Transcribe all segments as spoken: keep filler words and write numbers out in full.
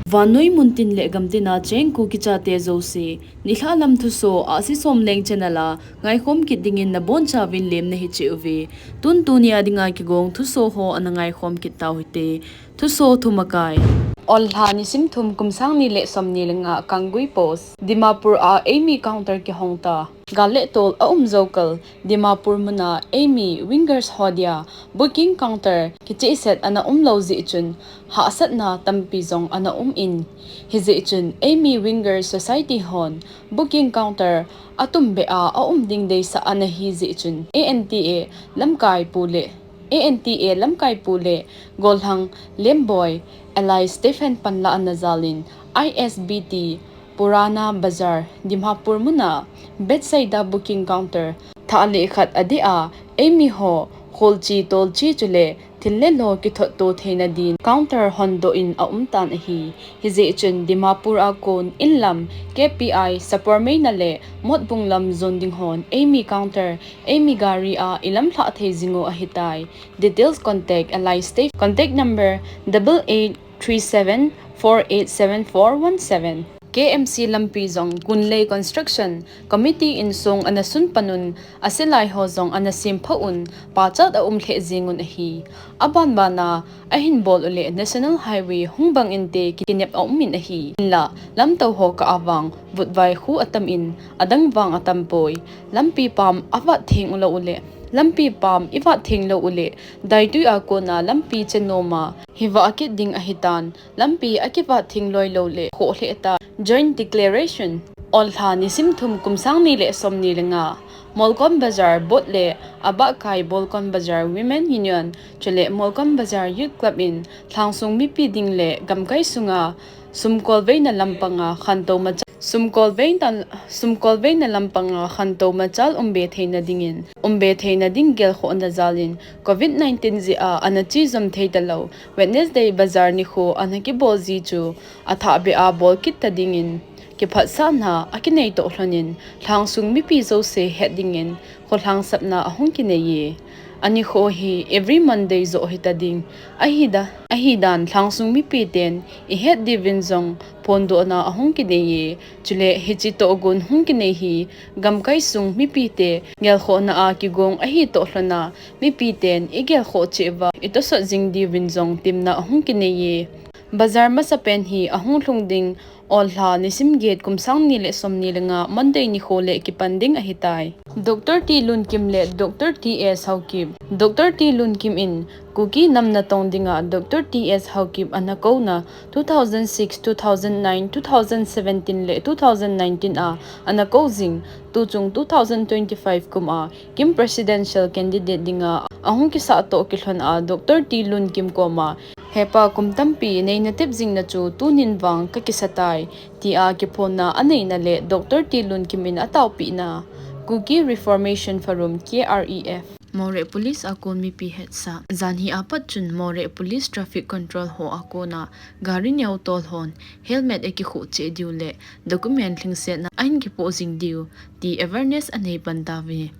Vannoi muntin le gamtina cheng Kuki chate jouse, nilhah lam thuso Ahsi Somleng channel a ngaikhom kit dingin nabonchauvin lemna hicheh uve. Tun tunia dinga kigong thuso ho ana ngaikhom kit tau hite. Thuso thumakai. Ollha nisim thum kum sang ni le som ni le nga, Kangui Post. Dimapur a eimi counter kihong ta. Gal le tol aum jou kal, Dimapur muna eimi wingers ho dia booking counter kichehset ana um lou jeh chun hahsatna tampi jong ana um in, hijeh chun eimi wingers society hon booking counter atumbeh a aum ding deisah ana hi jeh chun A N T A lamkai pu le A N T A lamkai pu le gollhang Lemboi, alias Stephen panlah ana jalin I S B T Purana Bazar, Dimapur muna Bethsaida booking counter thah le khat adeh a, eimi ho kholchi tolchi chule thil le lo kithot to theina din counter hondoh in aum tan ahi. Hijeh chun Dimapur a kon in lam K P I, Sapormeina le Motbung lam jon ding hon eimi counter eimi gari a ilamlhah thei jing u ahitai. Details contact alias Stephen, contact number double eight three seven four eight seven four one seven. K M C lampi jong Kunlei Construction Committee in song ana sun pan un, asilai ho jong ana sem pha un, pachat aum lheh jing un ahi. Aban bana ahin bol u le National Highway hung bang inte kinep aum in ahi. Hinla lamtou ho kah a vang vutvai khu atam in, adang vang atam poi. Lampi pam avat theng u lou u le, lampi pam ivat theng lou u le, daitui a kona lampi che nom a hivah kit ding ahitan, lampi akivat theng loi lou le khoh lheh ta. Joint Declaration. Ollha nisim thum kum sang ni le som ni le nga, Molkom Bazar Board le abahkai Bolkom Bazar Women Union chule Molkom Bazar Youth Club in lhangsung mipi ding le gamkai sunga sumkolveina lampanga khantou machal, sumkolveina, sumkolveina lampanga khantou machal umbe theina dingin, umbe theina ding gelkhohna jalin Covid nineteen jeh a ana chejom thei talou Wednesday bazar nikho ana kibol ji chu athahbeh a bol kit ta dingin kiphatsahna akinei toh lhonin, lhangsung mipi jouse het dingin kholhang sapna ahung kinei e. Anikho hi every Monday joh hita ding ahi da, ahidan lhangsung mipi ten ihet diuvin jong phondohna ahung kinei e. Chule hiche tohgon hung kinei hi gamkai sung mipi te gelkhohna a kigong ahi toh lhona, mipi ten igelkhoh cheh uva itosot jing diuvin jong temna ahung kinei e. Bazar masapen hi ahung lhung ding Ollha nisim get kum sang ni le som ni le nga Monday nikho le kipan ding ahitai. Doctor T Lunkim le Doctor T S Haokip. Doctor T Lunkim in Kuki nam natong dinga Doctor T S Haokip ana kouna two thousand six, two thousand nine, two thousand seventeen le two thousand nineteen a ana kou jing, tuchung two thousand twenty-five kum a KIM presidential candidate dinga ahung kisah toh kilhon a Doctor T Lunkim koma, hepa kum tampi nei natep jingna chu tunin vang kakisa tai, tia kiphonna aneina le Doctor T Lunkim in ataopehna. Kuki Reformation Forum, K R E F. Moreh Police a kon mipi hetsah. Janhi apat chun Moreh Police Traffic Control ho a kona gari neo tol hon helmet akikhuh cheh diu le document lhingsetna ahin kipoh jing diu ti awareness anei pan tauve.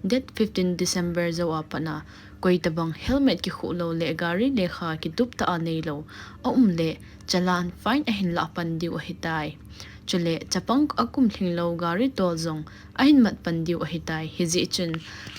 Date fifteen December jou a pat a, koi tabang helmet kikhuh lou le gari lekha kitup tah a neilou aum le challan, fine ahin lah pan diu ahitai. Chule chapang akum lhinglou gari tol jong ahin mat pan diu ahitai. Hijeh chun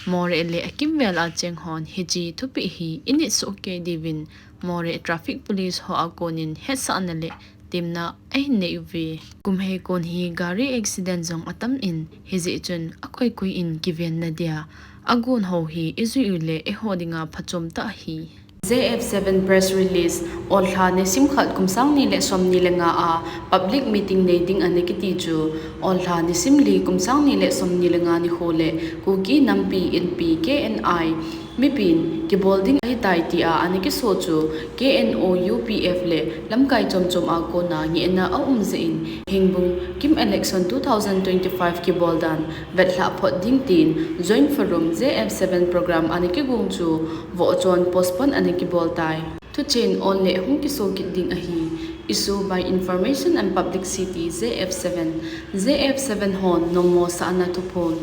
Moreh le akimvel a cheng hon hiche thupeh hi init soh kei diuvin Moreh Traffic Police ho a konin hetsahna le temna ahin nei uve. Kum hei kon hi gari accident jong atam in, hijeh chun akoi koi in kivenna dia agon ho hi ijui u le eiho dinga phachom tah ahi. J F seven press release. Ollha nisim khat kum sang ni le som ni le nga a public meeting nei ding ana kiti chu Ollha nisim li kum sang ni le som ni le nga nikho le Kuki Nampi Inpi, K N I, mipin kibol ding ahitai tia ana kiso chu K N O U P F le lamkai chomchom a kona ngehna aum jeh in, Hengbung KIM election two thousand twenty-five kibol dan vetlhah phot ding tin Joint Forum J F seven program ana kigong chu vohchon postpone ana kibol tai. Thuchen on le hung kiso kit ding ahi. Issue by Information and Publicity, J F seven. J F seven hon nommo sahna thuphon.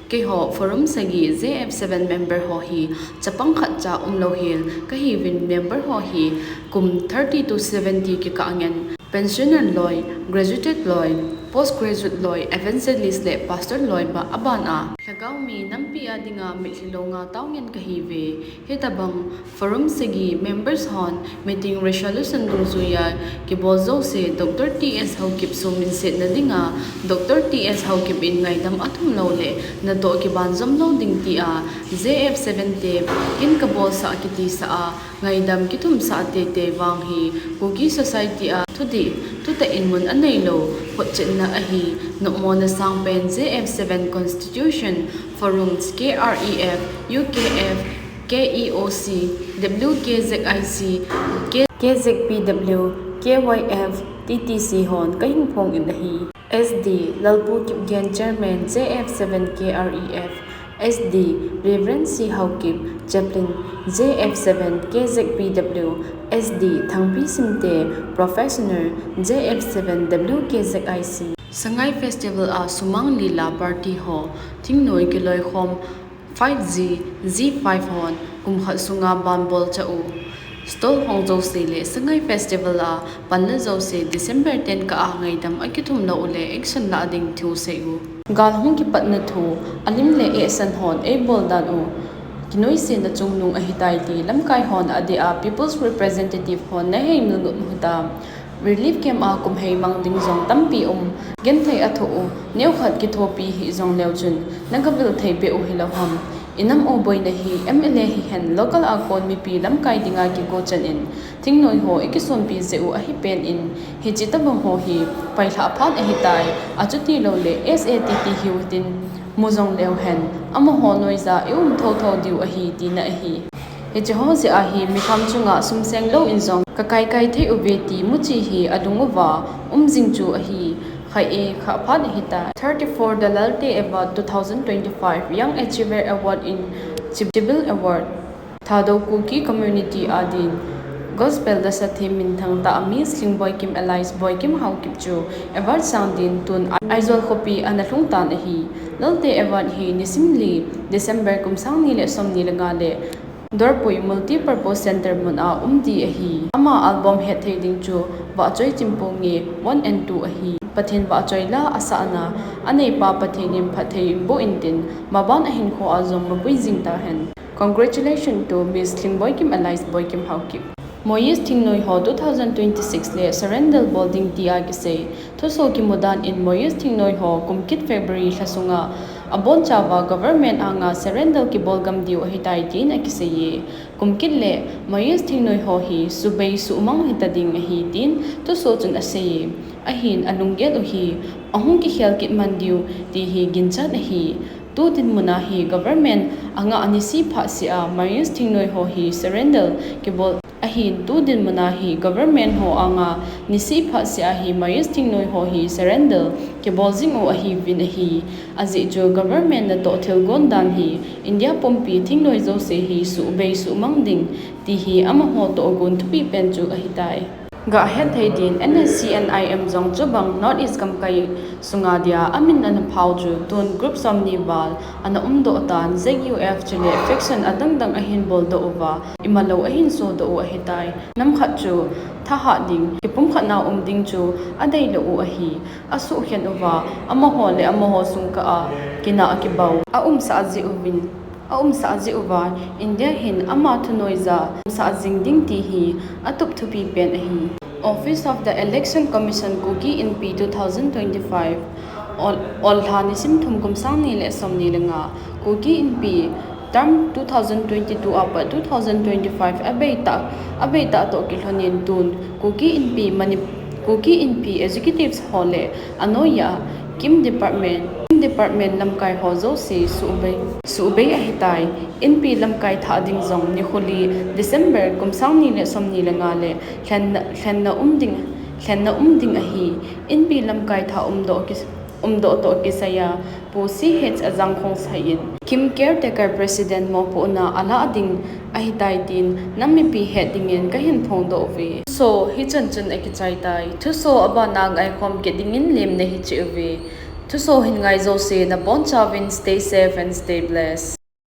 Keiho Forum sagi J F seven member ho hi chapang khatcha umlou hel kahiuvin, member ho hi kum thirty to seventy kikah ngen Pensioner loi, graduated loi, postgraduate loi, evangelist le pastor loi ba aban a. Lhagao mi nampi a dinga mitlhi lou nga tao ngen kahi ve. Hitabang forum sagi members hon meeting resolution dungjuiya kibol jouse Doctor T S Haokip sum in setna dinga Doctor T S Haokip in ngaidam athum lou le natoh kiban jom lou ding tia J F seven te kin kabolsah kitisah a ngaidam kithumsah teitei vang hi Kuki society a thudih, thutah in mun anei lou, photchetna ahi, nopmona sangpen J F seven constitution, forums, K R E F, U K F, K E O C, W K Z I C, K-, K Z P W, K Y F, T T C hon kahin phong in ahi. S D Lalpu Kipgen, Chairman, J F seven K R E F, S D Reverend C Haokip, Chaplain, J F seven K Z P W, S D Thangpi Simte, Professional, J F seven W K Z I C. Sangai Festival a Sumang Lila Party ho, thingnoi kiloikhom, five G, G five hon kum khat sunga ban bolcha u. Stall hong jouse le Sangai Festival a panla jouse December ten kah a ngaidam akithum lou u le action lah ding thu sei u. Gal hung kipatna thu, alim le ehsan hon eibol dan u kinoisena chungnung ahitai ti lamkai hon adeh a People's Representative hon nahei milngut u hitam. Relief camp a kum hei mang ding jong tampi um, genthei athoh u, neokhat kithopi hih jongleu chun, nagavil thei beh u hilou ham. Inam u boina hi M L A hihen, local a kon mipi lamkai dinga kigo chan in, thingnoi ho ikisonpi jeh u ahipen in, hiche tobang ho hi pailhah phat ahitai, achuti lou le S A T T hiu tin, mu jongleu hen, amaho noija i um thotho diu ahi tina ahi. Hiche ho jeh a hi mikham chunga sum seng lou in jong kakaikai thei uve ti muchi hi alung uva um jing chu ahi. Khai e, khah phat ahitai. Thirty-four The Lalte Award two thousand twenty-five, Young Achiever Award in Chibil Award. Thadou Kuki Community a din Gospel dasathem minthang tah Miss Lhingboikim alias Boikim Haokip chu award sang din tun Aizawl khopi ana lhung tan ahi. Lalte Award hi nisim li December kum sang ni le som ni le nga le Dorpui Multipurpose Center mun a um di ahi. Ama album hetthei ding chu Vahchoi Chimpunge one and two ahi. Pathen vahchoi la asahna aneipa Pathen in phatthei in boh intin, maban ahinkho a jong mapui jing tahen. Congratulations to Miss Lhingboikim alias Boikim Haokip. Moyist thingnoi ho two thousand twenty-six le surrender bol ding tia kisei. Thuso kimudan in Moyist thingnoi ho kumkit February lha sunga abonchauva government anga surrender kibol gam diu ahitai tin akiseiye. Kumkit le Moyist thingnoi ho hi subei sumang hita ding ahi tin thuso chun aseiye. Ahin alunggel u hi ahung kikhel kit man diu ti hi ginchat ahi. Tu dinmun a hi government anga anisi phatseh a Moyist thingnoi ho hi surrender kibol ahin, tu dinmun a hi government ho anga nisi phatseh a hi Moyist thingnoi ho hi surrender kibol jing u ahiuvin ahi. Ajeh chu government natoh thilgon dan hi India pumpi thingnoi jouse hi subei sumang ding ti hi amaho tohgon thupi pen chu ahitai. Gah hetthei din N S C N I M jong chubang North East gamkai sunga dia amin ana phau chu tun group somni val ana umdoh tan, Z U F chule faction adangdang ahin boldoh uva, imalou ahin sodoh u ahitai. Nam khat chu thahat ding, kipumkhatna um ding chu adeilou u ahi. Asuhkhen uva, amaho le amaho sungkah a kinah kibau aumsah jeh uvin, aumsah jeh uva, India hin ama thunoija umsah jing ding ti hi atup thupi pen ahi. Office of the Election Commission Kuki Inpi two thousand twenty-five, Ol-, Ollha nisim thum kum sang ni le som ni le nga, Kuki Inpi term two thousand twenty-two apat two thousand twenty-five abeitah, abeitah toh kilhonin tun Kuki Inpi Manip-, Kuki Inpi executives ho le anoiya KIM department, KIM department lamkai ho jouse subei, subei ahitai. Inpi lamkai thah ding jong nikho li December kum sang ni le som ni le nga le lhenna, lhenna um ding, lhenna um ding ahi. Inpi lamkai thah umdoh ki, umdoh toh kisaiya Pu C H Ajang Khongsai in KIM caretaker president mopohna alah ding ahitai tin nam mipi het dingin kahin phongdoh uve. Thuso hichan chun akichai tai. Thuso abana ngaikhom kit dingin lemna hiche uve. Thuso hin ngai jouse nabonchauvin stay safe and stay blessed.